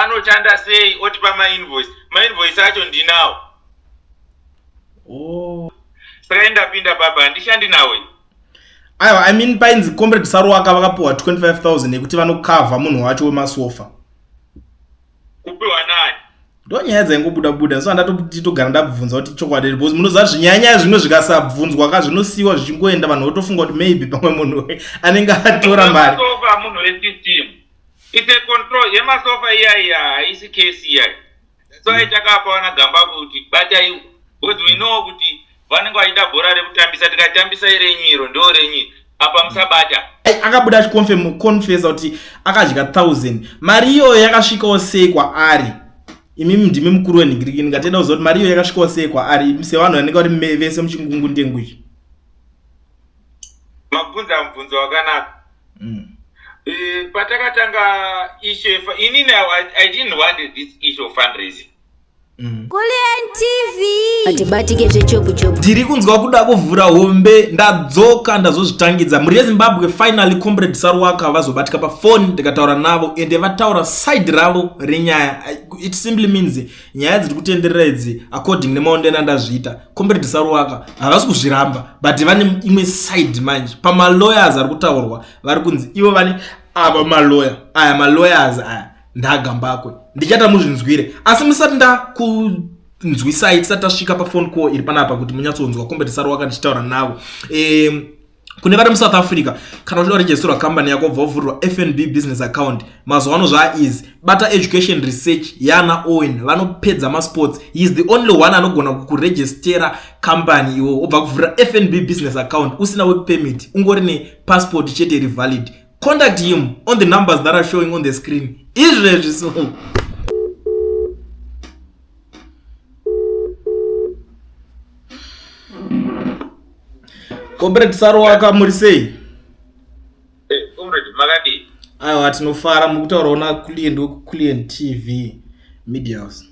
Anoshanda sei otipa mainvoice? Mainvoice acho ndinawo. Oh. Saka indapinda baba handishandi nawe. Aiwa, I mean painzi Comrade Saruwaka vakapiwa 25000 yekuti vanokavha munhu wacho wemasofa. Kupiwa nani? Ndo nyaya dzaingobuda buda so ndatoti togara ndabvunza kuti chokwadi because munoziva zvinyaya nyaya zvimwe zvikasabvunzwa ka zvinosiyiwa zvichingoenda vanhu votofunga kuti maybe pamwe munhu anenge atora mari. Masofa munhu wesystem. It's a control yemasofa iya iya haisi case iya. That's why takapa vana Gambakwe kuti batai because we know kuti vanenge vachida bhora rekutambisa tikatambisa irenyu iro ndo renyu apa musabata. Akabuda achikonfesa kuti akadya 1000 mari iyoyo yakasvikawo sei kwaari imimi ndimi mukuru wenhingirikini ngatenda kuziva kuti mari iyoyo yakasvikawo sei kwaari sevanhu vanenge vari vese muchingungu ndengu ichi. Mabvunza mubvunzo wakanaka. Patakatanga issue inini I didn't want this issue of fundraising. Kulliant TV. Atibatike zvechopu chopu. Ndiri kunzwa kuda kuvhura hombe ndadzoka ndazozvitangidza mhuri yeZimbabwe finally comrade Saruwaka vazobatika pafoni ndikataura navo ende vataura side ravo renyaya. It simply means nyaya dziri kutenderera idzi according nemaondero andazviita comrade Saruwaka havasi kuzviramba but vane imwe side manje pamalawyers ari kutaurwa vari kunzi ivo vane ava malawyer aya malawyers aya ndagambakwe ndichata muzvinzwire asi musati ndakunzwisai tisati tasvika paphone call iri panapa kuti munyatsonzwa comrade Saruwaka ndichitaura navo kune vari muSouth Africa kana uchida kuregisterwa company yako ubva wavhurirwa FNB business account mazuva ano zvaa easy bata education research yana Owen vanopedza masports he is the only one anogona kukuregistera company iwo ubva kuvhurira FNB business account usina work permit ungori nepassport chete iri valid contact him on the numbers that are showing on the screen izvezvi so Comrade Saruwaka muri sei? Comrade makadii? Aiwa tinofara muri kutaurawo na Kulliant wekuKulliant TV Media House.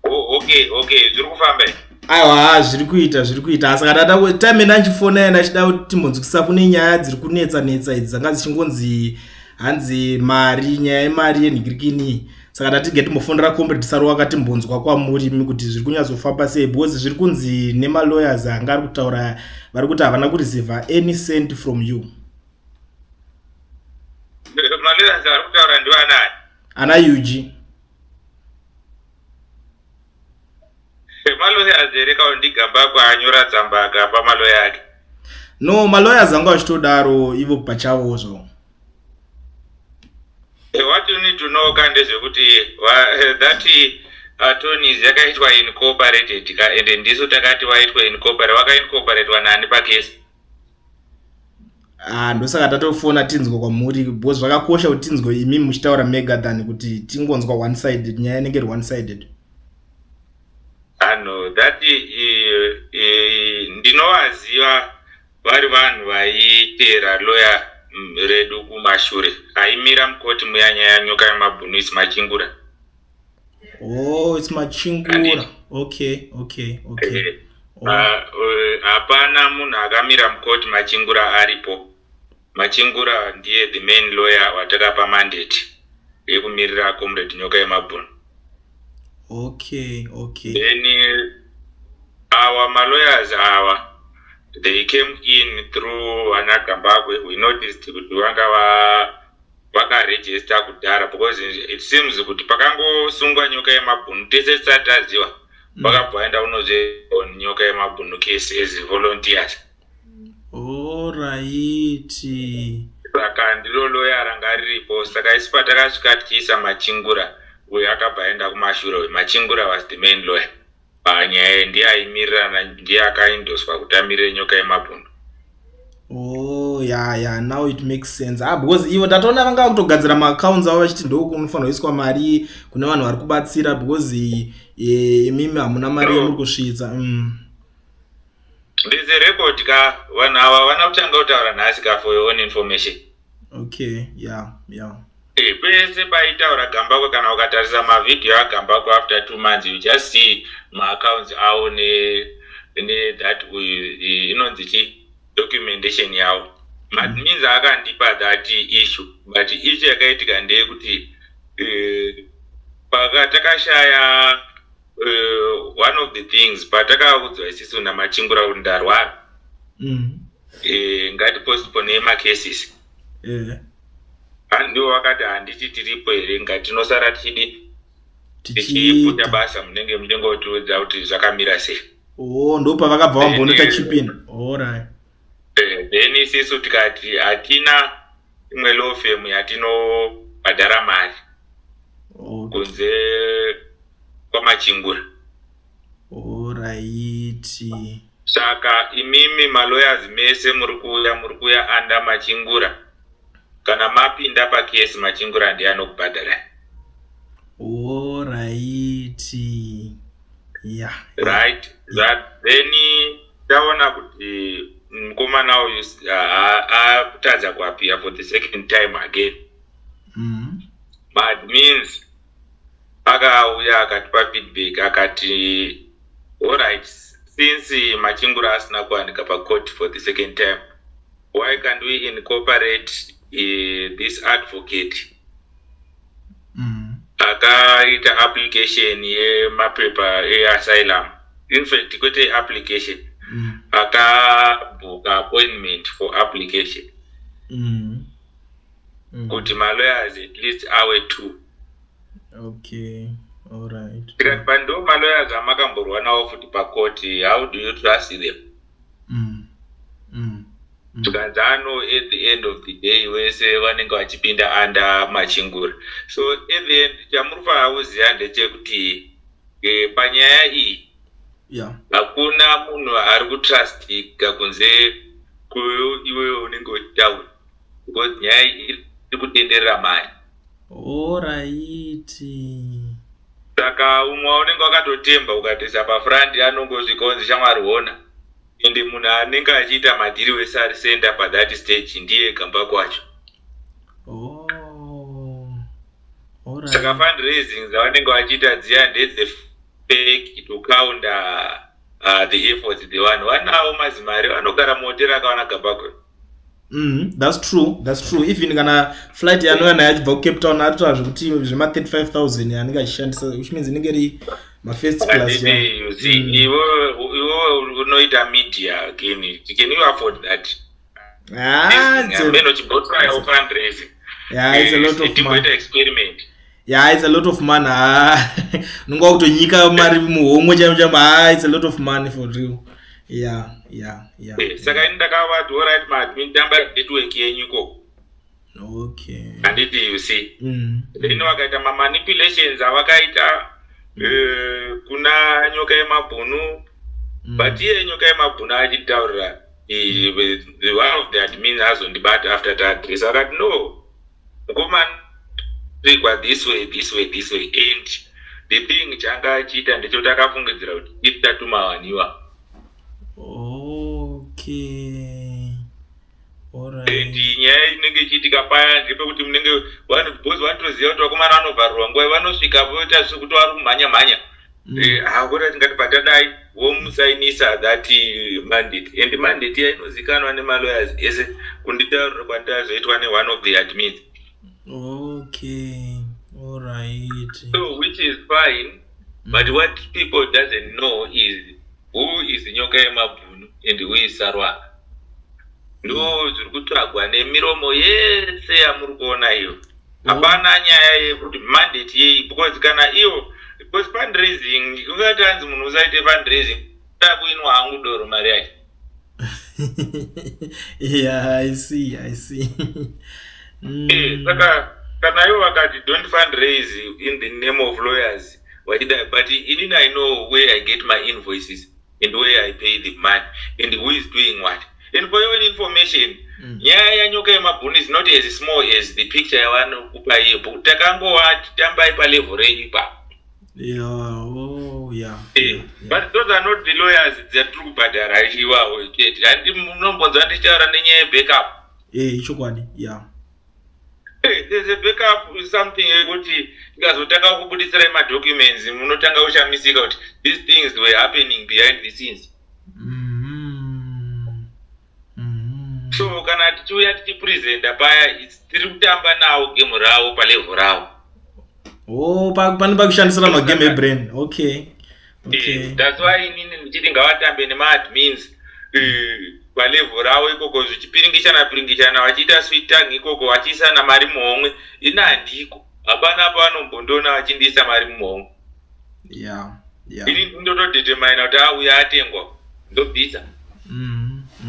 Oh, okay, okay, zviri kufamba here? Aiwa zviri kuita zviri kuita saka dada time ndachifona yena achida kuti timbonzwisisa kune nyaya dziri kunetsa netsa idzi dzanga dzichingonzi hanzi mari nyaya yemari yenhingirikini saka tatige timbofonera comrade Saruwaka timbonzwa kwamuri imi kuti zviri kunyatsofamba sei because zviri kunzi nemalawyers anga ari kutaura vari kuti havana kureceiva any cent from you. Malawyers ari kutaura ndivanani? Ana UG. Malawyers here kawo ndiGambakwe anyora tsamba akapa malawyer ake? No, malawyers anga achitodaro ivo pachavo zvo. What you need to know ka ndezvekuti that attorneys yakaitwa incorporated ka ende ndisu takati waitwa incorporate wakaincorporatwa nani pakesi? Ah, ndosaka tatofona tinzwe kwamuri because zvakakosha kuti tinzwe imi muchitaura mega than kuti tingonzwa one sided nyaya inenge iri one sided. Ano that ndinovaziva vari vanhu vaiteera lawyer redu kumashure aimira mukoti muya nyaya nyoka yemabhunu is Machingura. Oh, it's Machingura. Okay, okay, okay. Oh. Hapana munhu akamira mukoti Machingura aripo. Machingura ndiye the main lawyer watakapa mandate yekumirira comrade Nyoka yemabhunu. Okay, okay. Then our malawyers ava they came in through vana Gambakwe. We noticed kuti vanga vakaregister kudhara because it seems kuti pakangosungwa Nyoka yemabhunu tese tisati taziva vakabva vaenda kunozve on Nyoka yemabhunu case as volunteers. Alright. Saka ndiro lawyer ranga riripo saka isu patakasvika tichiisa Machingura uyo akabva aenda kumashure uyu Machingura was the main lawyer panyaya ndiye aimirirana ndiye akaendoswa kuti amirire Nyoka yemabhunu. Oh, yeah, yeah, now it makes sense. Ah, because ivo tatoona vanga vakutogadzira maaccounts avo vachiti ndokunofanira kuiswa mari kune vanhu vari kubatsira because imimi hamuna mari yemuri kusvitsa. There's a record ka vanhu ava havana kutanga kutaura nhasi ka for your own information. Okay, yeah, yeah. Pese paitaura Gambakwe kana ukatarisa mavideo aGambakwe after 2 months you just see maaccounts avo ne ne that uyu inonzi chi documentation yavo. Means akandipa that issue but issue yakaitika ndeyekuti. Pakatakashaya one of the things patakaudzwa isisu naMachingura kuti ndarwara, ngatipostpone macases. Ndiwo vakati, "Handiti tiripo here? Ngatinosara tichidi tichiputa tichiita basa, munenge muchingotiudza kuti zvakamira sei." Oh, ndo pavakabva vambonota chipin, alright. Then isisu tikati hatina imwe law firm yatinobhadhara mari kunze kwaMachingura. Saka imimi malawyers mese muri kuuya under Machingura. Kana mapinda pakesi, Machingura ndiye anokubhadharai. Alright, yeah. Right, that then taona kuti mukomana uyu atadza kuappear for the second time again, maadmins akauya akatipa feedback, akati, "Alright, since Machingura asina kuwanika pacourt for the second time, why can't we incorporate this advocate akaita application yemapepa easylum?" In fact, kwete application, akabhuka appointment for application kuti malawyers at least awe two. Okay, alright. Tikati, "Pando malawyers amakamborwa nawo futi pakoti, how do you trust them?" Tikanzi, "Ano, at the end of the day wese vanenge vachipinda under Machingura." So at the end, chamuri kufanira kuziva ndechekuti panyaya iyi hakuna munhu ari kutrustika kunze iwewe unenge uchitaura, because nyaya iyi iri kutenderera mari. Saka umwe waunenge wakatotemba ukatoisa pafront anongosvika onzi, "Shamwari, hona." Ende munhu anenge achiita madhiri wese ari center pathat stage ndiye gamba kwacho. Saka fundraising dzavanenge vachiita dziya ndedzefake to counter the efforts dzevanhu vanawo mazimari, vanogara muhotera akawana Gambakwe. That's true, that's true. Even kana flight yanouya naye achibva kuCape Town, aritaura zvekuti zvema35 000 yaanenge achishandisa, which means inenge iri mafirst class. You see, iwewe unoita media, can you afford that? Ah, Meno chimbotryawo fundraising. Yeah, it's a lot of money. Timboita experiment. Yeah, it's a lot of money. Ah, unonga kutonyika mari muhomwe chaimo chaimo. Ah, it's a lot of money for real. Yeah. Saka ini ndakavati, "Alright, maadmin, tamba network yenyu ikoko." Handiti you see? Then vakaita mamanipulations avakaita kuna Nyoka Yemabhunu. But iye Nyoka Yemabhunu achitaurira one of the admins azondibata after taaddress, akati, "No, mukomana rigwa this way, this way, this way." And the thing changa achiita ndechekuti akafungidzira kuti if tatuma vanhu And nyaya inenge ichiitika paya ndepekuti munenge vanhu, because vanotoziva kuti vakomana vanovharirwa nguva vanosvika, voita sekuti vari kumhanya mhanya. Hakuna tingati patadai vomusainisa that mandate, and mandate iya inozikanwa nemalawyers ese, kunditaurira kwandazoitwa neone of the admins. So which is fine, but what people doesn't know is who is Nyoka Yemabhunu and who is Sarwaka. Ndo zviri kutsvagwa nemiromo yese yamuri kuona iyo. Hapana nyaya yekuti mandate yei, because kana iyo, because fundraising, ungati hanzi munhu usaite fundraising, kuinwa hangu doro mari yacho. Yeah, I see, I see. Saka kana ivo vakati don't fundraise in the name of lawyers vachida, but inini I know where I get my invoices and where I pay the money and who is doing what. And for your information, nyaya yaNyoka Yemabhunu is not as small as the picture yavanokupa iyo. Takangowati tambai palevel renyu ipapo. But those are not the lawyers dzatiri kubhadhara iwawo chete. Handi munombonzwa ndichitaura nenyaya yebackup? Ichokwadi, yeah. There's a backup, something yekuti tikazotanga kubudisirai madocuments, munotanga kushamisika kuti these things were happening behind the scenes. So kana tichiuya tichipresenta paya, tiri kutamba nawo game ravo palevel ravo. Oh, pane pakushandisira magame ebrain. Okay. That's why inini ndichiti ngavatambe nemaadmins palevel ravo ikoko, zvichipiringishana piringishana, vachiita sweet tongue ikoko, vachiisana mari muhomwe. Ini handiko, hapana pavanombondiona vachindiisa mari muhomwe. Ini ndinotodetermina kuti auya atengwa, ndobvisa,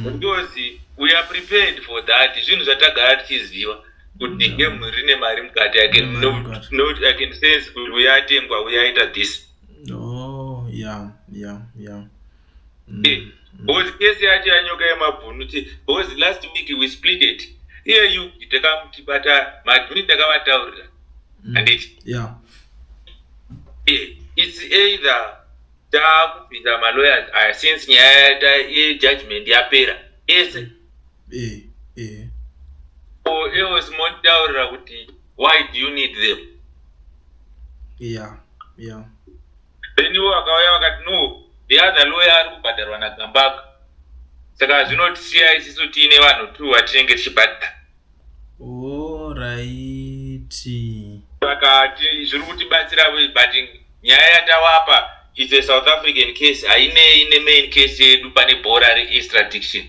because we are prepared for that. Zvinhu zvatagara tichiziva kuti game rine mari mukati. I can, Rine mari no, mukati. No, I can sense kuti uya atengwa, uya aita this. Oh, yeah. Because kesi yacho yanyoka yemabhunu, because last week we split it. Iyeyu takamutibata maadmin, takavataurira, handiti? Yeah. It's either taakubvisa malawyers aya since nyaya yejudgment yapera ese, or else monditaurira kuti why do you need them? Then ivo vakauya vakati, "No, the other lawyer ari kubhadharwa naGambaka." Saka zvinotisiya isisu tiine vanhu two vatinenge tichibhadhara. Saka zviri kutibatsira, but nyaya yatawapa is a South African case, hainei nemain case yedu pane bhora reextradiction.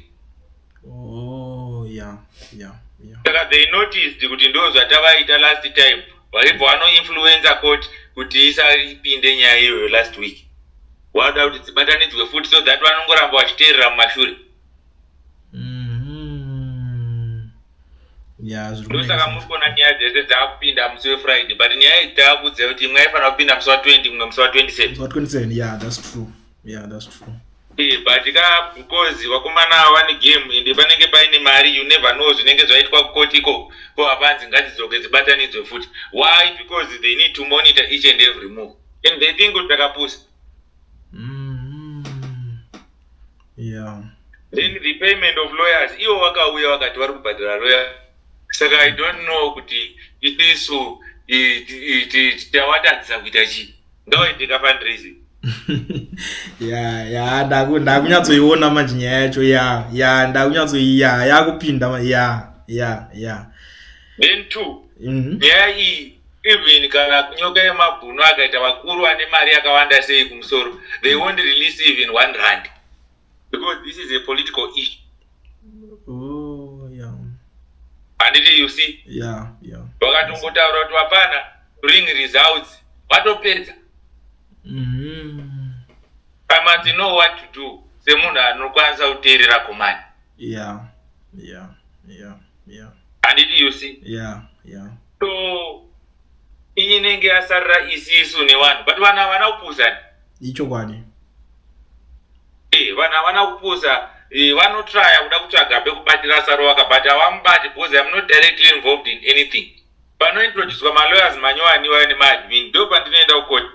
Saka they noticed kuti ndo zvatavaita last time, vaibva vanoinfluenza court kuti isapinde nyaya iyoyo last week. Vanoda kuti dzibatanidzwe futi so that vanongoramba vachiteerera mumashure. Yeah, zviri Ndosaka kumake muri kuona nyaya dzese dzaakupinda musi weFriday, but nyaya idzi taakuudza kuti imwe aifanira kupinda musi wa20, imwe musi wa27. Musi wa27, yeah, that's true. Yeah, that's true. But ka because vakomana vane game, ende panenge paine mari, you never know zvinenge zvaitwa kukoti iko ko. Hapanzi ngadzidzoke dzibatanidzwe futi. Why? Because they need to monitor each and every move, and they think kuti takapusa. Then the payment of lawyers, ivo vakauya vakati vari kubhadhara lawyer. Saka I don't know kuti isisu tawatadzisa kuita chii. Ngavaite kafundraising. Ya, ndakunyatsoiona manje nyaya yacho. Ya, ndakunyatsoi, ya, yakupinda ya. Then two, nyaya iyi, even kana nyoka yemabhunu akaita vakuru vane mari yakawanda sei kumusoro, they won't release even R1 because this is a political issue. Handiti you see? Yeah. Vakatongotaura kuti vapana bring results, vatopedza. I must know what to do semunhu anokwanisa kuteerera command. Handiti you see? Yeah. So iyi inenge yasarira isisu nevanhu, but vanhu havana kupusani. Ichokwadi. Vanhu havana kupusa. Vanotraya kuda kutsvaga pekubatira Sarovaka, but havamubati because I'm not directly involved in anything. Panointroducwa malawyers manyowaniwa nemaadmin, ndo pandinoenda kukoti.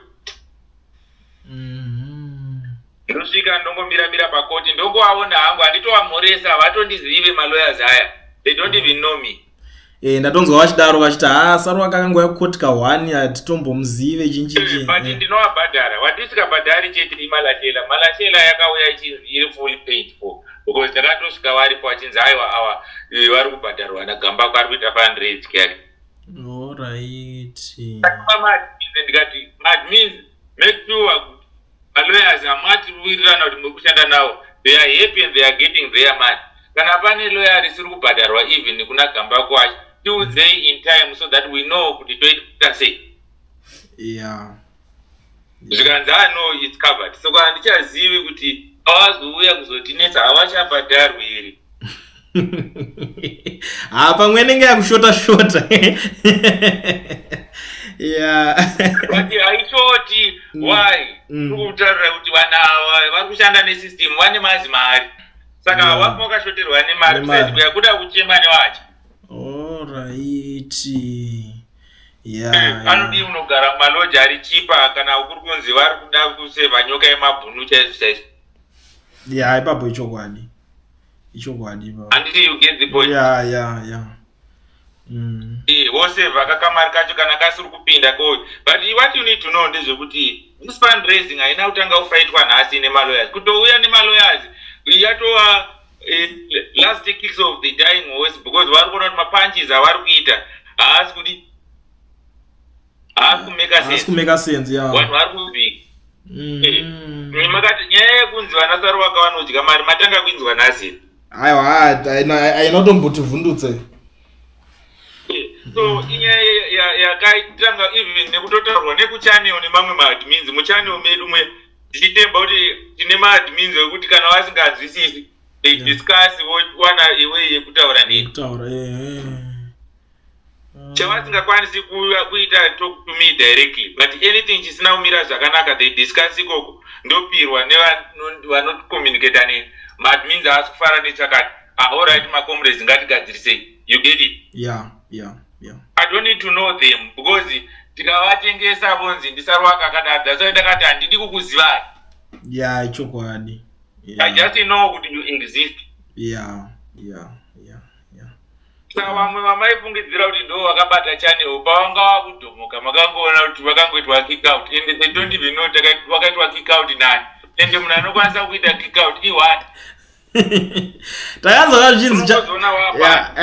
Ndosvika, ndongomiramira pakoti, ndongovaona hangu, handitovamhoresa, havatondizive malawyers aya. They don't even know me. Ndatonzwa vachidaro, vachiti ha, Sarovaka akangouya kukoti ka1, hatitombomuzive chinchichi. But ndinovabhadhara. Watisikabhadhari chete imalashela. Malashela yakauya ichinzi iri fully paid for, because takatosvika varipo, vachinzi aiwa, awa vari kubhadharwa naGambako, ari kuita fundraise yake. Maadmins, ndikati maadmins, make sure kuti malawyers amatiwirirana kuti muri kushanda navo, they are happy and they are getting their money. Kana pane lawyer risiri kubhadharwa even kuna Gambako acho, tiudzei in time so that we know kuti toita sei. Zvikanzi, "Ah, no, it's covered." Saka handichazivi kuti avazouya kuzotinetsa havachabhadharwi here. Ha, pamwe inenge yakushota shota, ya. But haishoti. Why? Kutaurira kuti vanhu ava vari kushanda nesystem, vane mazi mari, saka wafa wakashoterwa nemari. Nemari. Kuside kuya kuda kuchema newacho. Alright, ya. Anodii unogara mumalodge ari chipa kana kuri kunzi vari kuda kusevha nyoka yemabhunu chaizvo chaizvo? Ya, ipapo ichokwadi, ichokwadi ipapo. Handiti you get the point? Ya. Vosevha kakamari kacho kana kasiri kupinda ko. But what you need to know ndezvekuti this fundraising haina kutanga kufaitwa nhasi nemalawyers. Kutouya nemalawyers yatova last kicks of the dying horse, because vari kuona kuti mapunches avari kuita haasi kudi, haasi. Haasi kumeka Haasi sense. kumeka sense, ya. Vanhu vari kuvhika. Makati nyaya yekunzi vana Saruwaka vanodya mari matanga kuinzwa nhasi. Aiwa, haina kutombotivhundutse. So inyaya yakaitanga even nekutotaurwa nekuchannel nemamwe maadmins muchannel medu mwe, tichitemba kuti tine maadmins ekuti kana vasinganzwisisi, they discuss, vowana a way yekutaura neni. Kutaura, eh. Chavasingakwanisi kuita, talk to me directly, but anything chisina kumira zvakanaka, they discuss ikoko, ndopirwa nevanocommunicata neni: maadmins haasi kufara nechakati. Ah, alright, macomrades, ngatigadzirisei. You get it? Yeah. I don't need to know them, because tikavatengesa vonzi ndiSaruwaka akadaro. That's why ndakati handidi kukuzivai. Ya, ichokwadi. I just know kuti you exist. Saka vamwe vamaifungidzira kuti ndo vakabata channel, pavanga vakudhomoka, makangoona kuti vakangoitwa kick out, and they don't even know vakaitwa kick out nani. Ende munhu anokwanisa kuita kick out i1. Takanzwa zvichinzi Unongozoona wapa.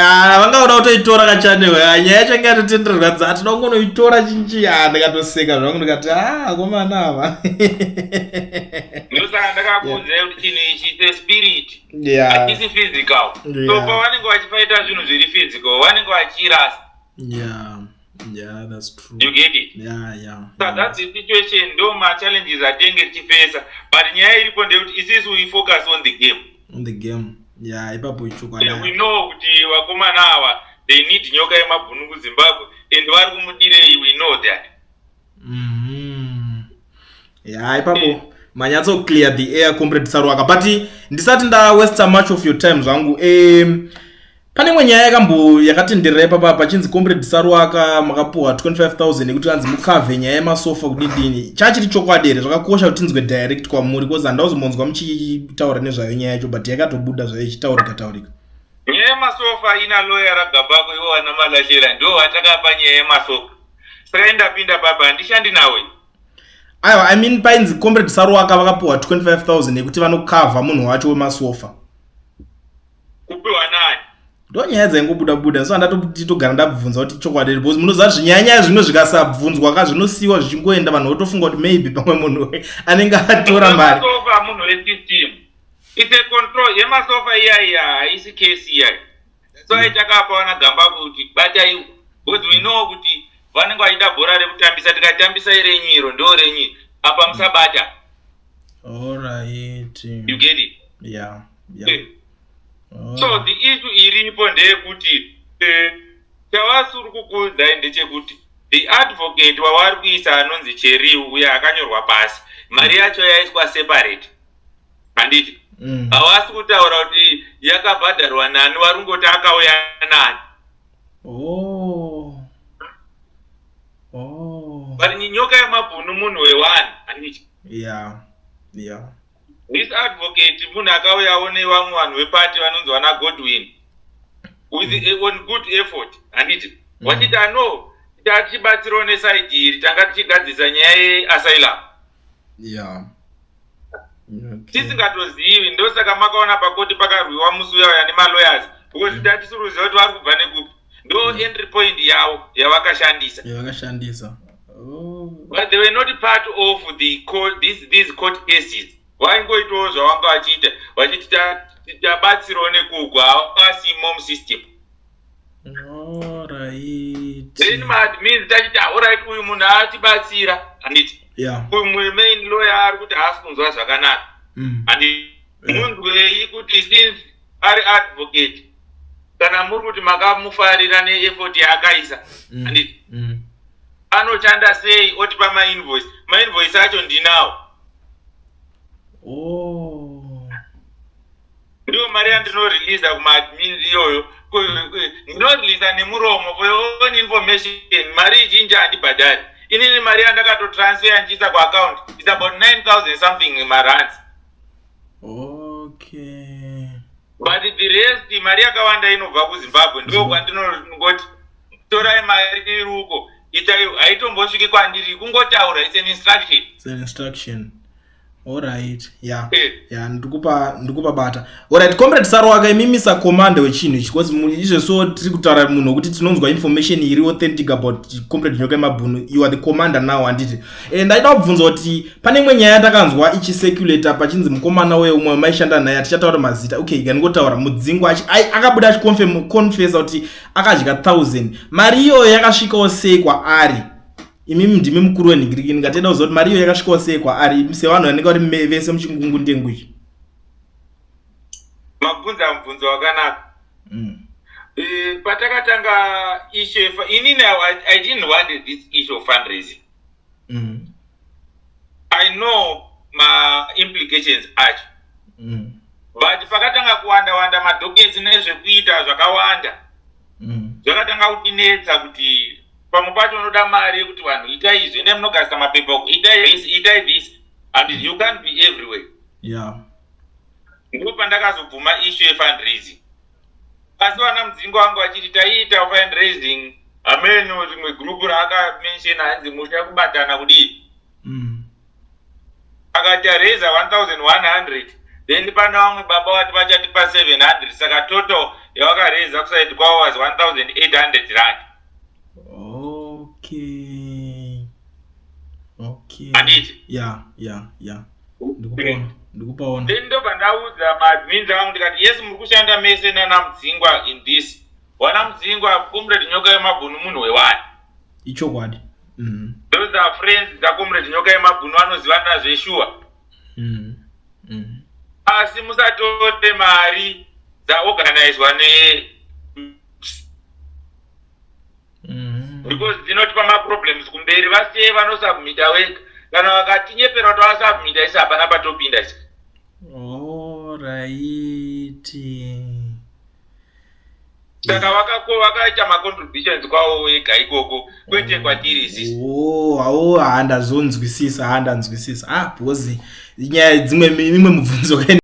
Vanga kuda kutoitora kachannel. Nyaya yacho yanga yatotendererwa, dza tinoda kungonoitora chinchi. Ndikatoseka zvangu, ndikati, a akomana ava. Ndosaka ndakakuudzai kuti chinhu ichi is a spirit, hachisi physical. So pavanenge vachifaita zvinhu zviri physical, vanenge vachirasa. Yeah, that's true. You get it? Yeah. So that's the situation, ndo machallenges atinenge tichifesa, but nyaya iripo ndeyekuti isisu we focus on the game. On the game, yeah, ipapo ichokwadi. Yeah, we know kuti vakomana ava, they need Nyoka Yemabhunu kuZimbabwe, and vari kumudirei, we know that. Ya, ipapo manyatso clear the air, Comrade Saruwaka. But ndisati ndawaste much of your time zvangu, pane imwe nyaya yakambo yakatenderera ipapa, pachinzi Comrade Saruwaka makapuhwa 25,000 yekuti anzi mucover nyaya yemasofa kudidini. Chachiri chokwadi here? Zvakakosha kuti tinzwe direct kwamuri, because handauzomonzwa muchitaura nezvayo nyaya yacho, but yakatobuda zvayo ichitaurika taurika. Nyaya yemasofa ina lawyer raGambakwe, ivo vana Malashera ndo vatakapa nyaya yemasofa. Saka indapinda papa, handishandi nawe. Aiwa, I mean, painzi Comrade Saruwaka vakapuhwa 25,000 yekuti vanocover munhu wacho wemasofa. Kupiwa nani? Ndo nyaya dzaingobuda buda, so handatotogara ndabvunza kuti chokwadi here, because munoziva zvinyanya zvimwe zvikasabvunzwa ka, zvinosiyiwa zvichingoenda, vanhu votofunga kuti maybe pamwe munhu anenge atora mari. Yemasofa munhu wesystem. It's a control. Yemasofa iya iya haisi case iya. So takapa vana Gambakwe kuti batai, because we know kuti vanenge vachida bhora rekutambisa. Tikatambisa renyu iro, ndo renyu, apa musabata. Alright. You get it? Yeah. So the issue iripo ndeyekuti chavasiri kukuudzai ndechekuti the advocate wavari kuisa anonzi Cheriu uye akanyorwa pasi, mari yacho yaiswa separate, handiti? Havasi kutaura kuti yakabhadharwa nani, vari kungoti akauya nani. But Nyoka Yemabhunu munhu weone, handiti? Yeah. This advocate munhu akauyawo nevamwe vanhu vepati vanonzi vana Godwin with on good effort, handiti? Vachiti ano tatibatsirawo neside iri, tanga tichigadzisa nyaya yeasylum. Tisingatozivi. Ndosaka makaona pakoti pakarwiwa musi uya uya nemalawyers, because tatisiri kuziva kuti vari kubva nekupi. Ndo entry point yavo yavakashandisa. Yavakashandisa. Oh. But they were not part of the court, these court cases. Vaingoitawo zvavanga vachiita, vachiti tabatsirawo nekugwa, havasimo musystem. Then maadmins tachiti, alright, uyu munhu atibatsira, handiti? Uyu main lawyer ari kuti haasi kunzwa zvakanaka, handiti? Munzwei kuti since ari advocate, kana muri kuti makamufarira neeffort yaakaisa, handiti? Anoshanda sei otipa mainvoice? Mainvoice acho ndinawo. Ndiyo mari yandinoreleasa kumaadmins iyoyo. Ndinoreleasa nemuromo for your own information. Mari izhinji handibhadhari inini. Mari yandakatotransfer ndichiisa kuaccount is about 9000 something marands. But the rest, mari yakawanda inobva kuZimbabwe, ndo kwandinongoti torai mari iri uko, itai. Haitombosviki kwandiri, kungotaura, it's an instruction. It's an instruction. Alright, yeah. Yeah, ndikupa ndikupa bata. Alright, Comrade Sarwaka, imimi sakomanda wechinhu ichi, because izvezvo tiri kutaura munhu wekuti tinonzwa information iri authentic about Comrade Nyoka Yemabhunu. You are the commander now, handiti? Ndaida kubvunza kuti pane imwe nyaya yandakanzwa ichicirculata pachinzi mukomana weumwe maishanda naye, atichataura mazita. Okay, ngandingotaura Mudzingwa, akabuda achiconfessa kuti akadya 1000. Mari iyoyo yakasvikawo sei kwaari? Imimi ndimi mukuru wenhingirikini, ngatenda kuziva kuti mari iyo yakasvikawo sei kwaari sevanhu vanenge vari vese muchingungu ndengu ichi. Mabvunza mubvunzo wakanaka. Patakatanga issue, inini I didn't want this issue of fundraising. I know maimplications acho, but pakatanga kuwanda wanda madocuments nezvekuita zvakawanda, zvakatanga kutinetsa kuti pamwe pacho unoda mari yekuti vanhu itai izvi, ende munogadzisa mapepa uku, itai this, itai this, and you can't be everywhere. Ndipo pandakazobvuma issue yefundraising, asi vana Mudzingo vangu vachiti taiita fundraising, hameno rimwe group raakamenshena, hanzi musha kubatana kudii. Akati areza 1100, then pana vamwe baba vati vachatipa 700, saka total yavakareza kuside kwavo was 1800 rand. Handiti? Yeah, ndikupaona, ndikupaona. Then ndobva ndaudza maadmins angu, ndikati, "Yes, muri kushanda mese nana Mudzingwa in this. Wana Mudzingwa, Comrade Nyoka Yemabhunu munhu wewani." Ichokwadi. Those are friends dzacomrade Nyoka Yemabhunu, vanozivana zveshuwa. Asi musatore mari dzaorganizwa ne because dzinotipa maproblems kumberi. Vasiye vanosubmita wega. Kana vakatinyepera kuti vasubmita, isi hapana patopinda isi. Saka vakaita macontributions kwavo wega ikoko, kwete kwatiri isisi. Oh, awo, handazonzwisisa, handanzwisisa. Ah, because nyaya dzimwe, imwe mubvunzo kaini.